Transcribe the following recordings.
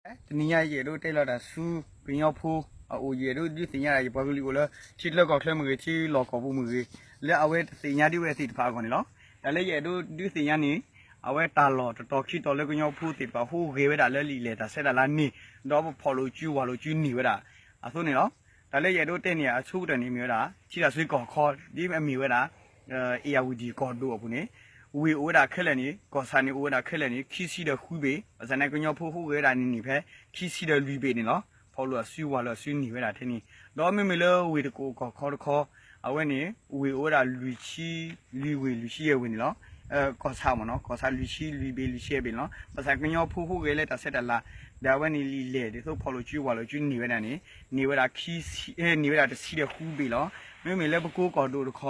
တနံၤညါယအဲၣ်ဒိးတဲလီၤတၢ်ဆူကညီဖိအအိၣ် ယအဲၣ်ဒိးဒုးသ့ၣ်ညါဒၣ်ယပှၤကလုာ်အိၣ်လၢ ထံချၢကီၢ်ချၢမ့ၢ်ဂ့ၤ ထံလီၢ်ကီၢ်ပူၤမ့ၢ်ဂ့ၤ လၢအဝဲတသ့ၣ်ညါဒံးဝဲသ့ၣ်တဖၣ်အဂီၢ်န့ၣ်လီၤ. တၢ်လၢယအဲၣ်ဒိးဒုးသ့ၣ်ညါန့ၣ် အဝဲတၢ်လီၢ်တတီၤခံတီၤလၢကညီဖိသ့ၣ်တဖၣ်ဟူးဂဲၤဝဲဒၣ်လၢလံာ်လဲၢ်တၢ်ဆဲးတၢ်လၤန့ၣ် ဒီးပဖီၣ်လိာ်စုဝၢ်လိာ်စုန့ၢ်ဝဲဒၣ်အသိးန့ၣ်လီၤ. တၢ်လၢယအဲၣ်ဒိးတဲန့ၣ် အဆိကတၢၢ်န့ၣ်မ့ၢ်ဝဲဒၣ် ထံတၢ်စုကီၢ်ခီ ဒ်အမ့ၢ်ဝဲဒၣ် အ့ၣ်ယၣ်ဝတံၣ်ကီၢ်ဒိၣ်အပူၤန့ၣ် ဝ့ၢ်အိၣ်ဝဲဒၣ်ခဲလၢာ်န့ၣ် ကီၢ်ဆၣ်န့ၣ်အိၣ်ဝဲဒၣ်ခဲလၢာ်န့ၣ် ခံဆံဒီးဃုဘ့ၣ် ဘၣ်ဆၣ်န့ၣ်ကညီဖိဟူးဂဲၤဝဲဒၣ်န့ၣ်န့ၣ်ဖဲ ခံဆံဒီးလွံၢ်ဘ့ၣ်န့ၣ်လီၤ. ဖီၣ်လိာ်အစုဝၢ်လိာ်အစုန့ၢ်ဝဲဒၣ်ထဲန့ၣ် ဒီးမ့မ့ၢ်လၢဝ့ၢ်တကူၣ်ကီၢ်ခီတခီ အဝဲန့ၣ် ဝ့ၢ်အိၣ်ဝဲဒၣ်လွံၢ်ဆံ လွံၢ်ဝ့ၢ်လွံၢ်ဆံယဲၢ်ဝ့ၢ်န့ၣ်လီၤ. ကီၢ်ဆၣ်မ့ၢ်နီၤ ကီၢ်ဆၣ်လွံၢ်ဆံလွံၢ်ဘ့ၣ်လွံၢ်ဆံယဲၢ်ဘ့ၣ်န့ၣ်လီၤ. ဘၣ်ဆၣ်ကညီဖိဟူးဂဲၤလၢတၢ်ဆဲးတၢ်လၤ ဒီးအဝဲန့ၣ်လံာ်လဲၢ်ဒ်သိးဖီၣ်လိာ်စုဝၢ်လိာ်စုန့ၢ်ဝဲဒၣ်န့ၣ် န့ၢ်ဝဲဒၣ် န့ၢ်ဝဲဒၣ်တဆံဒီးဃုဘ့ၣ်လီၤ. မ့မ့ၢ်လၢပကိကီၢ်ဒိၣ်တခီ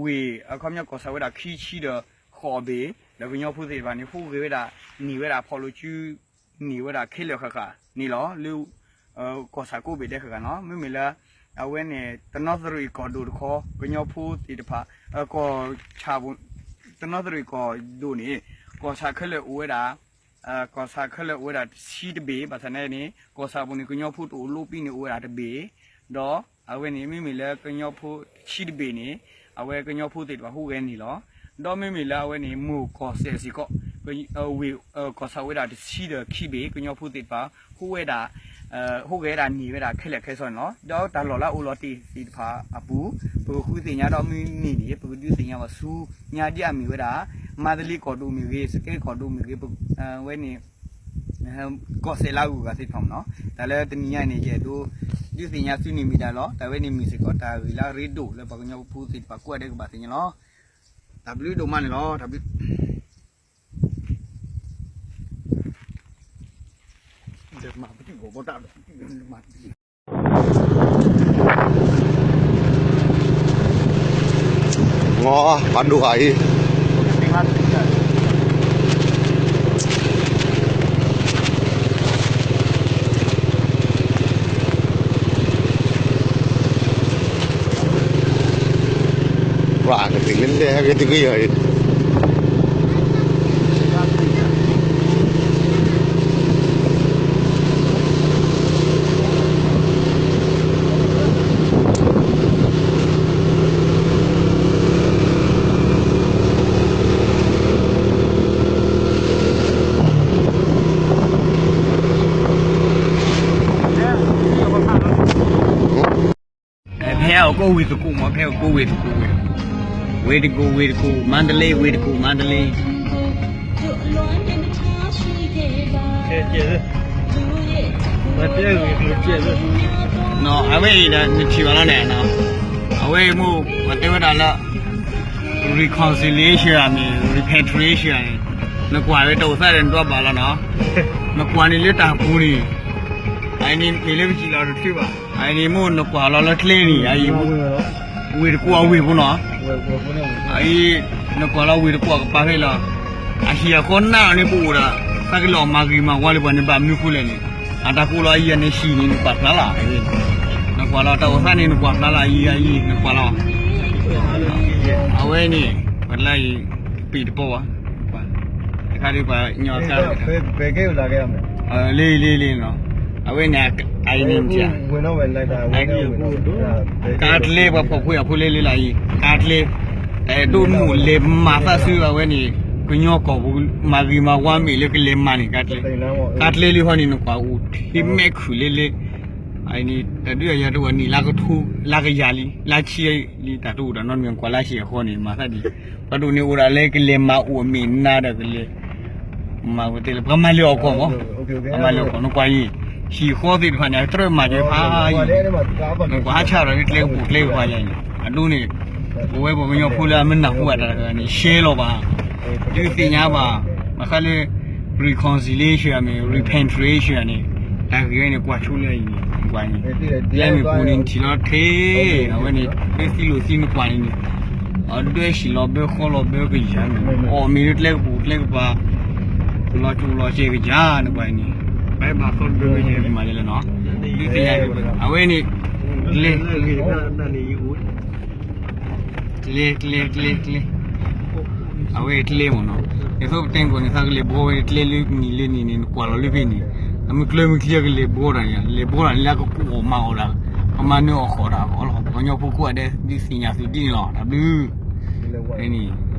ဝ့ၢ်အခီပညီကီၢ်ဆၣ်ဝဲဒၣ်ခံဆံဒီးဃိးဘ့ၣ် ဒီးကညီဖိသ့ၣ်တဖၣ်န့ၣ် ဟူးဂဲၤဝဲဒၣ် န့ၢ်ဝဲဒၣ်ဖီၣ်လိာ်စု န့ၢ်ဝဲဒၣ်ခဲလၢာ်ဃၣ်ဃၣ်န့ၣ်လီၤ. လၢ ကီၢ်ဆၣ်ကိးဘ့ၣ်ဒဲးဃၣ်ဃၣ်နီၤ မ့မ့ၢ်လၢ အဝဲန့ၣ် တနီသရံၣ်ကီၢ်ဒိၣ်တခီ ကညီဖိသ့ၣ်တဖၣ် ကီၢ်ဆၣ် တနီသရံၣ်ကီၢ်ဒိၣ်န့ၣ် ကီၢ်ဆၣ်ခဲလၢာ်အိၣ်ဝဲဒၣ် ကီၢ်ဆၣ်ခဲလၢာ်အိၣ်ဝဲဒၣ်တဆံတဘ့ၣ် ဘၣ်ဆၣ်န့ၣ်န့ၣ် ကီၢ်ဆၣ်ပူၤန့ၣ် ကညီဖိတအိၣ်လိပံန့ၣ်အိၣ်ဝဲဒၣ်တဘ့ၣ် ဒီးအဝဲန့ၣ် မ့မ့ၢ်လၢကညီဖိတဆံတဘ့ၣ်န့ၣ် အဝဲကညီဖိသ့ၣ်တဖၣ်ဟူးဂဲၤန့ၣ်လီၤ. ဒီးမ့မ့ၢ်လၢအဝဲန့ၣ် မိၢ်ကီၢ်စဲၣ်စ့ၢ်ကီး ဝ့ၢ် ကီၢ်ဆၣ်ဝဲဒၣ်တဆံဒီးခံဘ့ၣ် ကညီဖိသ့ၣ်တဖၣ် ဟူးဝဲဒၣ် ဟူးဂဲၤဝဲဒၣ်န့ၢ်ဝဲဒၣ်ခဲလၢာ်ခဲဆ့န့ၣ်လီၤ. ဒီးတၢ်လီၢ်လၢအအိၣ်လီၤတ့ၢ်သ့ၣ်တဖၣ်အပူၤ ပကဃုသ့ၣ်ညါဒီးမုၢ်နံၤန့ၣ် ပကဒုးသ့ၣ်ညါဘၣ်ဆူညါဒ်အမ့ၢ်ဝဲဒၣ် မါတလ့ကီၢ်ဒိၣ်မ့ၢ်ဂ့ၤ စကဲကီၢ်ဒိၣ်မ့ၢ်ဂ့ၤ ဝဲန့ၣ် ကီၢ်စဲၣ်လၢအဂုၤအဂၤသ့ၣ်တဖၣ်မ့ၢ်နီၤ တၢ်လၢတနံၤညါန့ၣ် ယအဲၣ်ဒိး ဒုးသ့ၣ်ညါဆူန့ၣ်မ့ၢ်ဒၣ်လီၤ. တၢ်ဝဲန့ၣ်မ့ၢ်စ့ၢ်ကီးတၢ်ဂ့ၢ်လၢအရ့ဒိၣ်လၢပှၤကညီဖိသ့ၣ်တဖၣ်ကိးဂၤဒဲးကဘၣ်သ့ၣ်ညါလီၤ. တၢ်ဘျုးဒိၣ်မးန့ၣ်လီၤ. တၢ်ဘျုး ပှၤဒိၣ်ဂၤအံၤ ပှၤကသ့ၣ်လၢလဲၣ်ဟဲက့ၤတက့ၢ်အံၤ ဖဲအကိးဝ့ၢ်သကိးမး ဖဲအကိးဝ့ၢ်သကိးဝ့ၢ်တကူၣ် ဝ့ၢ်တကူၣ် မါတလ့ ဝ့ၢ်တကူၣ် မါတလ့ အဝဲအံၤဒီးနထံၣ်ဘၣ်လီၤန့ၣ် အဝဲအံၤမ့ၢ်ပှၤတဲဝဲဒၣ်လၢ reconciliation မ့ၢ် repatriation န့ၣ် နကွၢ်ဝဲတၢ်အိၣ်သးဒီးနတွၢ်ဘၣ်လီၤနီၤ နကွၢ်န့ၣ်လၢတၢ်ပူၤန့ၣ် အအံၤန့ၣ်မ့ၢ်လၢပစံးလီၤတချုးဘၣ် အအံၤန့ၣ်မ့ၢ်နကွၢ်လီၤလၢကျဲန့ၣ် အအံၤ ဝ့ၢ်တကူၣ်အဝ့ၢ်ဖိနီၤ အအံၤ နကွၢ်လီၤဝ့ၢ်တကူၣ်အကပၤဖဲလီၤ အဟံၣ်အဃီနၢ်လီၤန့ၣ် ပအိၣ်ဒီး သးကလီၤမၤဂ့ၤမၤဝါလၢပှၤန့ၣ်ဘၣ်မနုၤဃိလဲၣ်န့ၣ် အတၢ်ကူၣ်လီၤအံၤအန့ၣ်ဟံၣ်န့ၣ် နကွၢ်ဖျါလီၤ နကွၢ်လီၤတၢ်အိၣ်သးန့ၣ် နကွၢ်ဖျါလီၤအံၤအံၤ နကွၢ်လီၤ အဝဲန့ၣ် ပှၤလၢအံၤ ပံၣ်တပီၢ်ဘၣ် တခါဒ်ပှၤညီကါ လ့လ့လ့နီၤ အဝဲန့ၣ် အအံၤန့ၣ် ကါကျဲ ပှၤဖီၣ်ဖိယာ်ဖိလဲၤလံလီၤအံၤ ကါကျဲ တၢ်အဲၣ်ဒိးနအိၣ်လဲၤမၤသးဆူအဝဲန့ၣ် ကညီကီၢ်ပူၤ မၤဂ့ၤမၤဝါမ့ၢ်လၢကလဲၤမၤန့ၣ် ကါကျဲ ကါကျဲလံဟီန့ၣ် နကွၢ်အိၣ်ထံမဲာ်ခုၣ်လဲလဲ အံၤန့ၣ် တၢ်ဒုးအယၤတအိၣ်နံၣ်လါကထိ လါကယၤလံ လါဆံလံ တၢ်တအိၣ်တၢ်နီတမံၤ ကွၢ်လါဆံအဃီန့ၣ် မၤသးဒ် ပှၤဒိၣ်န့ၣ်အိၣ်ဒၣ်လၢကလဲၤမၤအိၣ်အမ့ၢ်နၤဒီးကလဲၤ မၤဝဲသ့ၣ်လၢ ပှၤမၤလၢအီၣ်ကီၢ်မး ပှၤမၤလၢအီၣ်ကီၢ် နကွၢ်အံၤ ဟံၣ်ဃီသ့ၣ်တဖၣ်န့ၣ် အတြၢမၤက့ၤဖးယံၤ နကွၢ်ဟးဆၣ်ဒီးကျဲကပူၤကျဲကပၤယံၤန့ၣ် အဒိန့ၣ် ပဝဲပှၤကညီဖိလၢအမ့ၢ်နၢ်ဟူဘၣ်တၢ်တဂၤန့ၣ် ရှဲလီၤဘၣ် ဒုးသ့ၣ်ညါဘၣ် ဘၣ်ဃးလၢ reconciliation မ့ၢ် repatriation န့ၣ် တၢ်ဂ့ၢ်ဝဲန့ၣ် ကွၢ်ဆိလၢအံၤန့ၣ် နကွၢ်န့ၣ် ကျဲမ့ၢ်ပူၤန့ၣ် နထံၣ်လီၤထဲ အဝဲန့ၣ် လၢသံလိာ်သံနကွၢ်န့ၣ်န့ၣ် အဒွဲၣ်စံၣ်လီၤဘၢဃီလီၤဘၢကယၤန့ၣ် အီၣ်မ့ၢ်လၢကျဲကပူၤကျဲကပၤ လီၤကၠိလီၤစဲးကယၤနကွၢ်န့ၣ် ပဘၣ်သီဘၢကယၤန့ၣ်မးလဲၣ်နီၤ ဒုးသ့ၣ်ညါ အဝဲန့ၣ် ကျဲ ကျဲ ကျဲ ကျဲ ကျဲ အဝဲကျဲမ့ၢ်နီၤ ဒ်သိးပတဲကီးန့ၣ် သးကလဲၤဘှီဝဲကျဲလၢနံၤလၢနံၤန့ၣ် နကွၢ်လီၤလၢဖဲန့ၣ် အမုၢ်ကျၢၢ်မုၢ်ချံအကလဲၤဘှီတၢ်န့ၣ် လဲၤဘှီတၢ်န့ၣ်လၢအကကူၣ်အီၣ်မၤအီၣ်တၢ်, ကမၤနၢၤအီၣ်ဃီၣ်တၢ်အဂီၢ်လီၤ. ပှၤကညီဖိကိးဂၤဒဲး ဒုးသ့ၣ်ညါသုဒ်န့ၣ်လီၤ. တၢ်ဘျုး, န့ၣ်